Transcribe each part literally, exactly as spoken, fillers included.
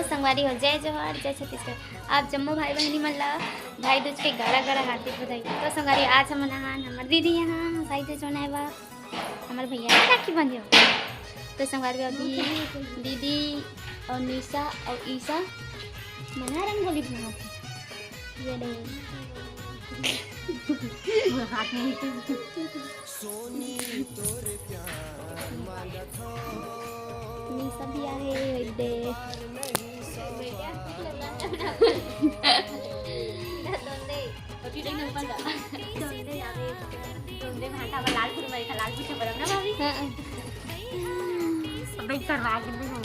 संगवारी हो, जय जोहार, जय छत्तीसगढ़। आप जम्मो भाई बहिनी मन ला भाई दूज के गाड़ा गाड़ा हार्दिक बधाई। तो संगवारी, आज हमन आहान हमर दीदी यहाँ भाई दूज मनाए बर, हमर भैया राखी बंधे हो। तो संगवारी, अभी दीदी और निशा और ईशा मन ह रंगोली बनावत हे। ये ले। मोर हाथ में ही। निशा भी आहे, ये दे। दोंदे भांटा में लाल कुरमरी का लाल कुछ बरम ना भाभी। हाँ। अबे इधर राग में हो।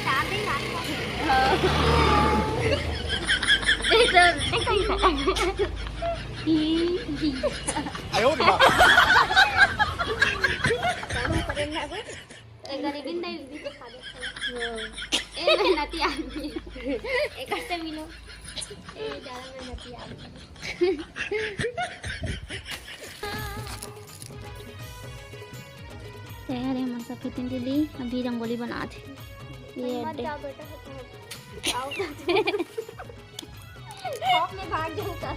चार दिन बाद। हाँ। देख, देख, देख, देख। आयो रे बाप। ए, गरीबी नहीं, दीदी को खा दे। हाँ। ए, मेहनती आदमी। एक से मिलो। ए, ज्यादा मेहनती आदमी। तैयार है हमारे सब कितनी दीदी, अभी रंगोली बनात हे। ये मत अड्डे। जाओ बेटा, आओ। खौफ में भाग जाऊंगा।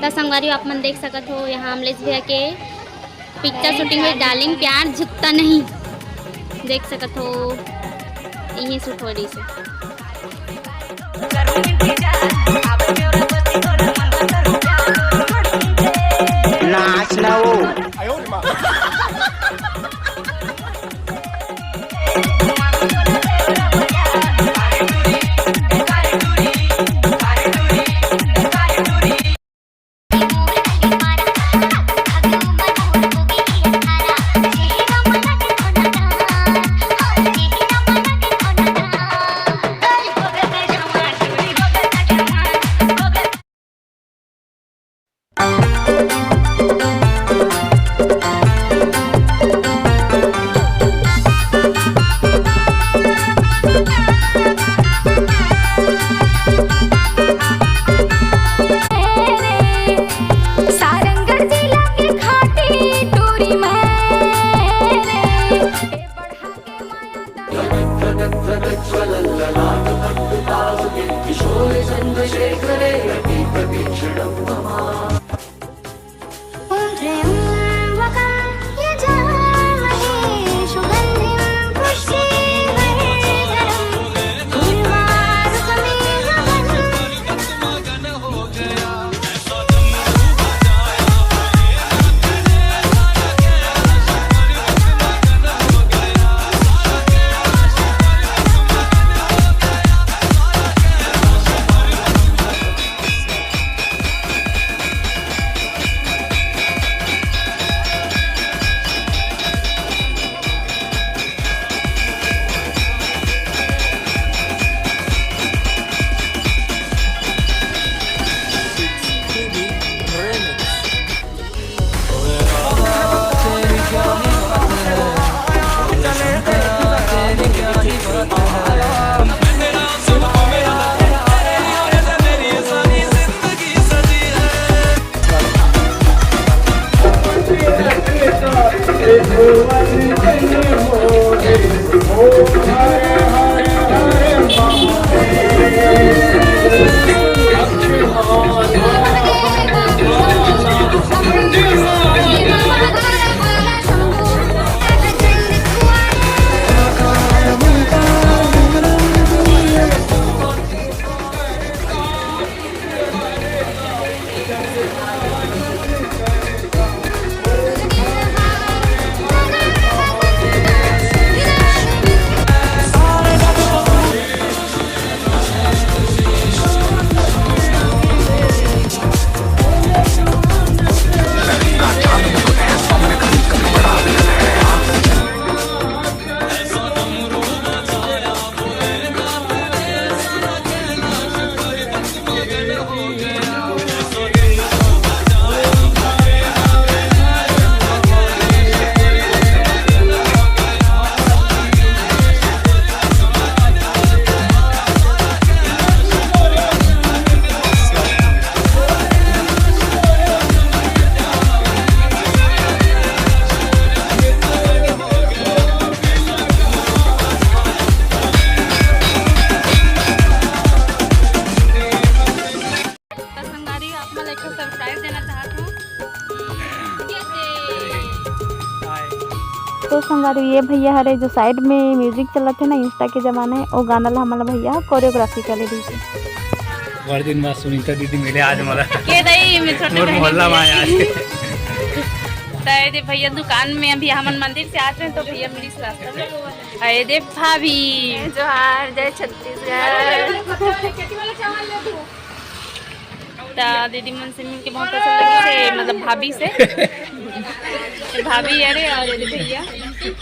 त संगवारी हो, आप मन देख सकत हो, यहाँ अमलेश भैया के पिक्चर शूटिंग में डार्लिंग प्यार झुकता नहीं, देख सकत हो, यही शूट हो रही से। नाच ना हो। ॐ त्र्यम्बकं यजामहे सुगन्धिं पुष्टिवर्धनम्। उर्वारुकमिव बन्धुं तो संगवारी, आप मन ला एक ठो surprise देना चाहत हूँ। ये दे। तो संगवारी, ये भैया हरे जो side में music चलत हे ना, Insta के जमाना हे, वो गाना ला हमन ला भैया choreography करे दीजिए। बड़ दिन बाद सुनीता दीदी मिले आज मोला। के दई में छोटे मोर बहन मोहल्ला के। में आए आज। तो ये दे भैया दुकान में, अभी हमन मंदिर से आते हैं तो भैया मिलिस रास्ता में। अरे दे भाभी। जोहार, जय छत्तीसगढ़। त दीदी मन से मिलके बहुत अच्छा लगे, से मतलब भाभी से। भाभी अरे और ये भैया।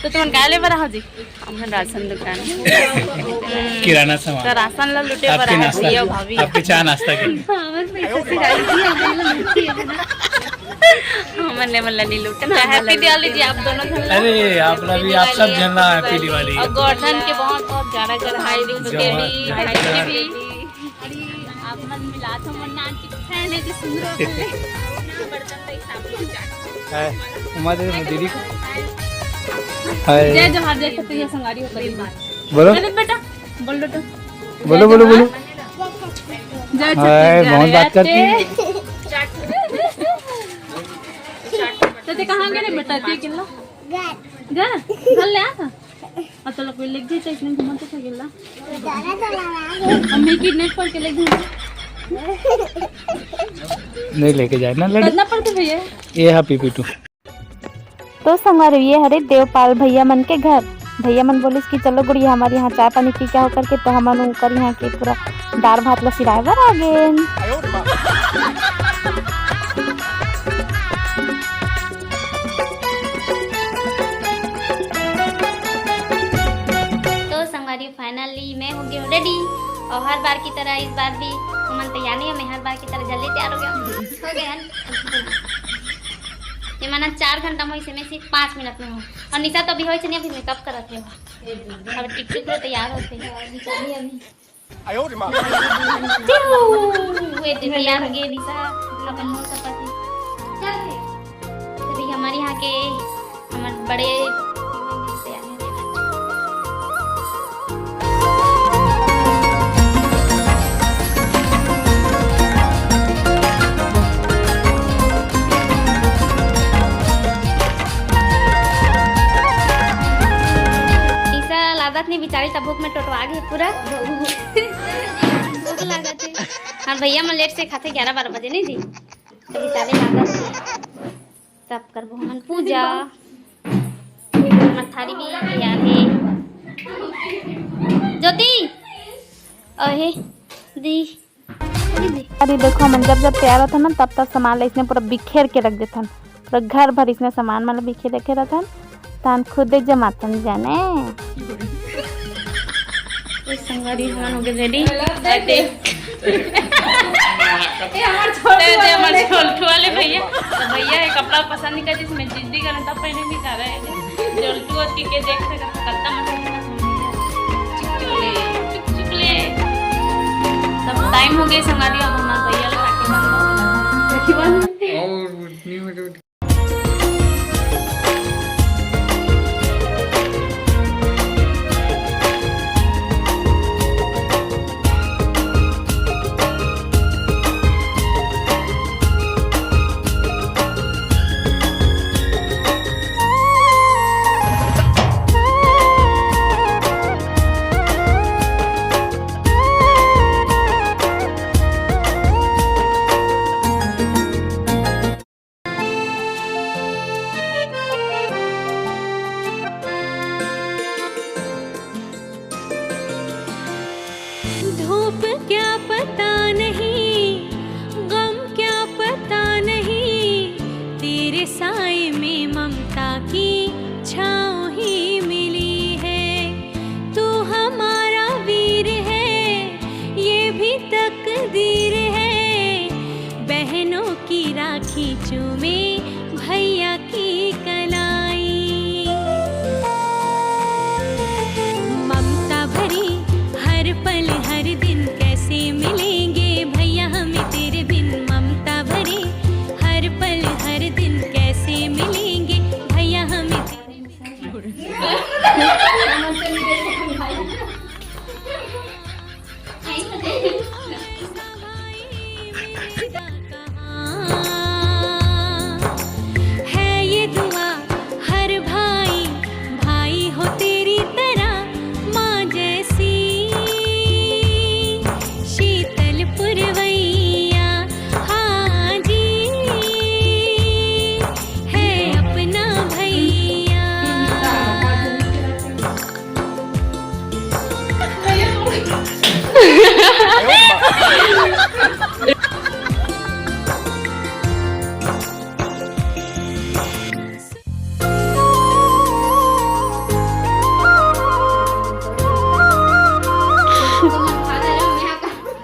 तो तुमन का ले बर आहो जी? हमन राशन दुकान। किराना सामान। तो राशन ला लूटे बर आपके आए नाश्ता, भैया भाभी। आपके चाय नाश्ता के। हाँ, हमर पैसा से गाड़ी जी, हमन ला लूटे है ना। हमन ले मन ला नहीं लूटे ना, हमन ला हैप्पी दिवाली लूटे। जी आप दोनों झन ला। अरे आप ला भी, आप सब झन ला हैप्पी दिवाली। और गौरधन के बहुत बहुत ग्यारह ग्यारह हाई दिन के भी, जमा, भाई के भी। अरे, आप मन मिला तो मन नान की फैन है जी, सुंदर होते हैं। है, उमा दे, दीदी को। है। जय जोहार, जय छत्तीसगढ़ संगवारी हो, करीब बात। बोलो। अरे बेटा, बोल दो तो। बोलो, बोलो, बोलो। जय है, छत्तीसगढ़, बहुत बात करती है। तो ते कहाँ गए बेटा, ते किल्ला? घर। घर, घर ले आ। आ तो कोई लेके जाए, इसने घुमा तो सकेला। हम ही किडनैप करके ले गए। नहीं लेके जाए ना लड़ी। करना पड़ता भैया। ये हा पीपी टू। तो संगवारी, ये हरे देवपाल भैया मन के घर। भैया मन बोलिस कि चलो गुड़िया, हमारे यहाँ चाय पानी पी के आओ करके, तो हमन उनकर यहाँ के पूरा दार भात ला सिराए बर आ गेन। तो संगवारी, finally मैं हो गई हूँ ready। और हर बार की तरह इस बार भी उमन तैयार नहीं है, मैं हर बार की तरह जल्दी तैयार हो गया हूँ। हो गया है ना? ये माना चार घंटा में होइसे, मैं सिर्फ पाँच मिनट में हूँ। और निशा तो अभी होइसे नहीं, अभी मेकअप करत है। अब टिकटुक में तैयार होते हैं। वे दे तैयार हो गए निशा, अपन मोर सपा के। चल फिर। तो भी हमारे यहाँ के, हमारे बड़े तैयार हो गए। पूरा भूख लागत हे। हाँ, भैया मन लेट से खाथे, ग्यारह बारह बजे, नहीं जी? तभी ताले लागत हे। तब करबो हमन पूजा। हमर थारी भी तैयार हे। ज्योति, अहे दी। अरे देखो, हमन जब जब तैयार होथन ना, तब तब सामान ला इसने पूरा बिखेर के रख देथन। पूरा घर भर इसने सामान मन ला बिखेर रखे रहथन। तान खुदे जमाथन जाने। ए संगवारी, हमन हो गए रेडी। ए दे। ए हमर छोटू दे, दे, हमर वाले। छोटू वाले भैया। तो भैया, ये कपड़ा पसंद नहीं करती, इसमें जिद्दी करन तब पहने भी जा रहे हैं। जोल्टू और टीके देख सकत हो, कत्ता मस्त मस्त मिल जाए। चुक चुक ले, चुक चुक ले। सब टाइम हो गए संगवारी, अब हमारे भैया लोग आके बंद हो गए। और नहीं हो तो धूप क्या पता नहीं, गम क्या पता नहीं, तेरे साए में ममता की छाँव ही मिली है। तू हमारा वीर है, ये भी तकदीर है, बहनों की राखी चूमे भैया की कलाई। ममता भरी हर पल हर दिन कैसे मिलेंगे भैया हमें तेरे बिन। ममता भरी हर पल हर दिन कैसे मिलेंगे भैया हमें तेरे बिन। है ये दुआ हर भाई, भाई हो तेरी तरह, माँ जैसी शीतल पुरवैया। हाँ जी, है अपना भैया।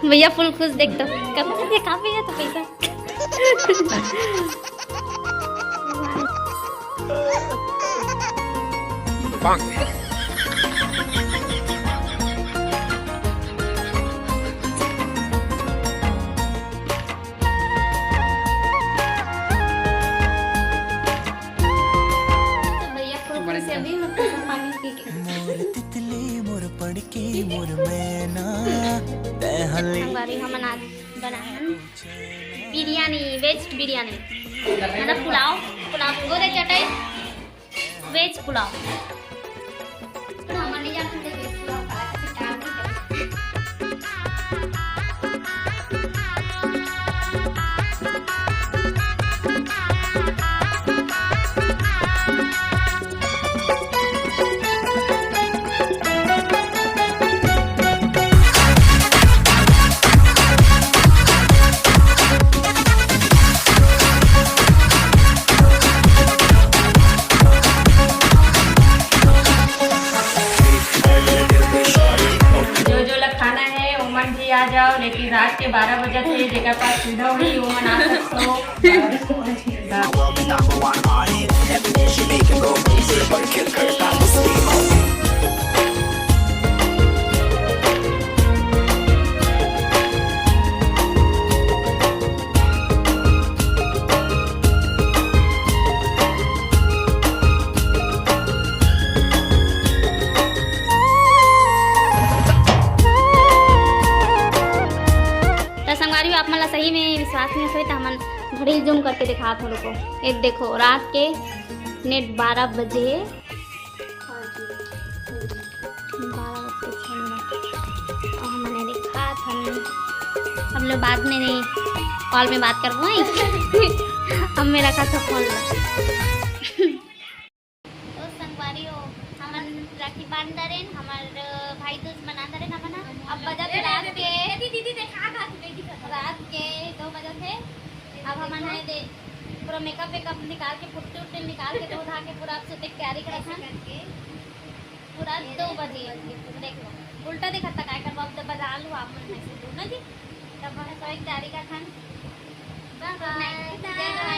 भैया फुल खुश देख तो, कब से काफी है तो पैसा। भैया फुल खुश है अभी, मतलब, पानी पी के। मोर तितली, मोर पड़की, मोर मैना, तै हले। संगवारी, हमन आज बनाए हन बिरयानी, वेज बिरयानी, मतलब पुलाव, पुलाव, गोरे चटई, वेज पुलाव। जो जो ला खाना है, ओमन भी आ जाओ, लेकिन रात के बारह बजे थे, जेकर पास सुविधा होही, ओमन आ सकते हो। त संगवारी हो, आप मन ला सही में विश्वास नहीं होय, त हमन घड़ी zoom करके दिखात हो लोगों। ये देखो, रात के net बारह बजे, बारह बज के छह मिनट। हम लोग बाद में कॉल में बात करबो, हैं? अब मेरा का तो फोन ला। तो संगवारी हो, हमन राखी बांध डरेन, हमर भाई दूज मना डरेन हमन ह। अब बजत रात के, दीदी, दीदी, देखा, रात के दो बजत हे। अब हमन ह दे पूरा मेकअप वेकअप निकाल के, पुट्टी उट्टी निकाल के, धो धा के पूरा अब सुते के तैयारी करत हन। पूरा दो बजे। देख लो, उल्टा दिखत हे, काय करबो, अब तो बजा लो आप मन में से दो ना जी। तब हम सोए के तैयारी करत हन। बाय बाय।